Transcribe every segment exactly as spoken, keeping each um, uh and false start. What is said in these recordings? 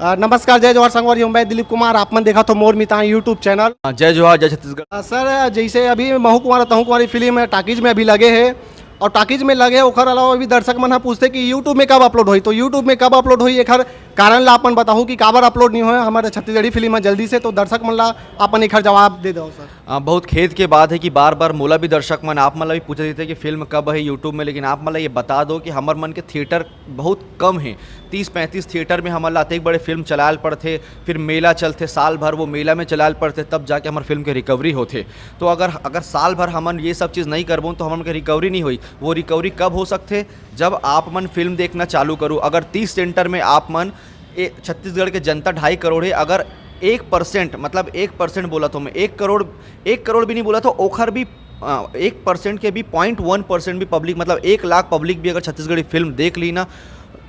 अ, नमस्कार, जय जोहार संगवारी हो, मैं दिलीप कुमार, आप मन देखत हो मोर मितान YouTube चैनल। हाँ, जय जोहार, जय छत्तीसगढ़। अ, सर, जैसे अभी महू कुंवारा तहूँ कुंवारी फिल्म टाकीज में अभी लगे हे और टाकीज में लगे हे, ओखर अलावा भी दर्शक मन ह पूछथे कि YouTube में कब अपलोड होही, तो YouTube में कब अपलोड होही, एखर कारण ला अपन बताहू कि काबर अपलोड नहीं होय हमारे छत्तीसगढ़ी फिल्म ह जल्दी से, तो दर्शक मन ला अपन एखर जवाब दे दो सर। हाँ, बहुत खेद के बात है कि बार-बार मोला भी दर्शक मन, आप मन ला भी पूछत रहिथे कि फिल्म कब है YouTube में, लेकिन आप मन ला ये बता दो कि हमर मन के थिएटर बहुत कम है। तीस पैंतीस थिएटर में हमन ला अतेक बड़े फिल्म चलायल पड़थे, फिर मेला चलथे साल भर, वो मेला में चलायल पड़थे, तब जाके हमर फिल्म के रिकवरी होथे। तो अगर, अगर साल भर हमन ये सब चीज़ नहीं करबो तो हमन के रिकवरी नहीं होई। वो रिकवरी कब हो सकथे? जब आप मन फिल्म देखना चालू करू। अगर तीस सेंटर में आप मन, ए, छत्तीसगढ़ के जनता ढाई करोड़ है, अगर एक परसेंट, मतलब एक परसेंट बोला तो मैं, एक करोड़, एक करोड़ भी नहीं बोला तो ओखर भी, अ, एक परसेंट के भी पॉइंट वन परसेंट भी पब्लिक, मतलब एक लाख पब्लिक भी अगर छत्तीसगढ़ी फिल्म देख ली ना,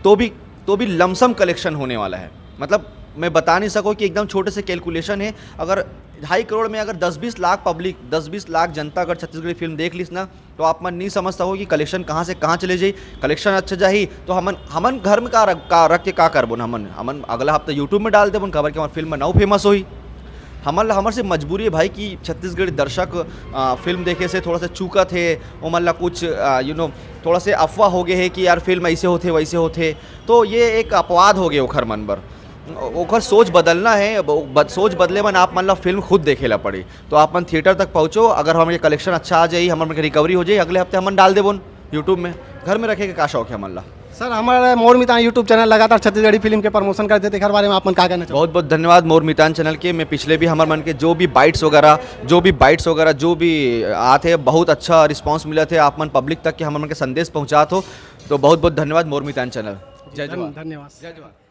तो भी, तो भी लमसम कलेक्शन होने वाला है। मतलब मैं बता नहीं सको कि एकदम छोटे से कैलकुलेशन है। अगर ढाई करोड़ में अगर दस बीस लाख पब्लिक, दस बीस लाख जनता अगर छत्तीसगढ़ी फिल्म देख लीस ना, तो आप मन नहीं समझ सको कि कलेक्शन कहाँ से कहाँ चले जाई। कलेक्शन अच्छा जाही तो हमन, हमन घर में का रख, का रख के का करबो न? हमन, हमन अगला हफ्ता YouTube में डाल देबो न, काबर कि हमर फिल्म नाउ फेमस होही। हमन ला, हमर से मजबूरी है भाई कि छत्तीसगढ़ी दर्शक, आ, फिल्म देखे से थोड़ा सा चूकत है, ओमन ला कुछ, आ, you know, थोड़ा से अफवाह हो गए है कि यार फिल्म ऐसे होथे, वैसे होथे, तो ये एक अपवाद हो गए ओखर मन बर। ओखर सोच बदलना है। अब बद-, सोच बदले मन आप मन ला फिल्म खुद देखे ला पड़ी। तो आप मन थिएटर तक पहुँचो, अगर हमन के कलेक्शन अच्छा आ जाई, हमर मन के रिकवरी हो जाई, अगले हफ्ते हमन डाल देबो न YouTube में। घर में रखे के का शौक है हमन ला? सर, हमारे मोर मितान YouTube चैनल लगातार छत्तीसगढ़ी फिल्म के प्रमोशन करथे, तेखर बारे में आप मन का कहना चाहो? बहुत बहुत धन्यवाद मोर मितान चैनल के। मैं पिछले भी हमर मन के जो भी बाइट्स वगैरह, जो भी बाइट्स वगैरह जो भी आते हैं, बहुत अच्छा रिस्पांस मिलत है। आप मन पब्लिक तक के हमर मन के संदेश पहुँचात हो, तो बहुत बहुत धन्यवाद मोर मितान चैनल। जय धन-, जोहार। धन्यवाद। जय जोहार।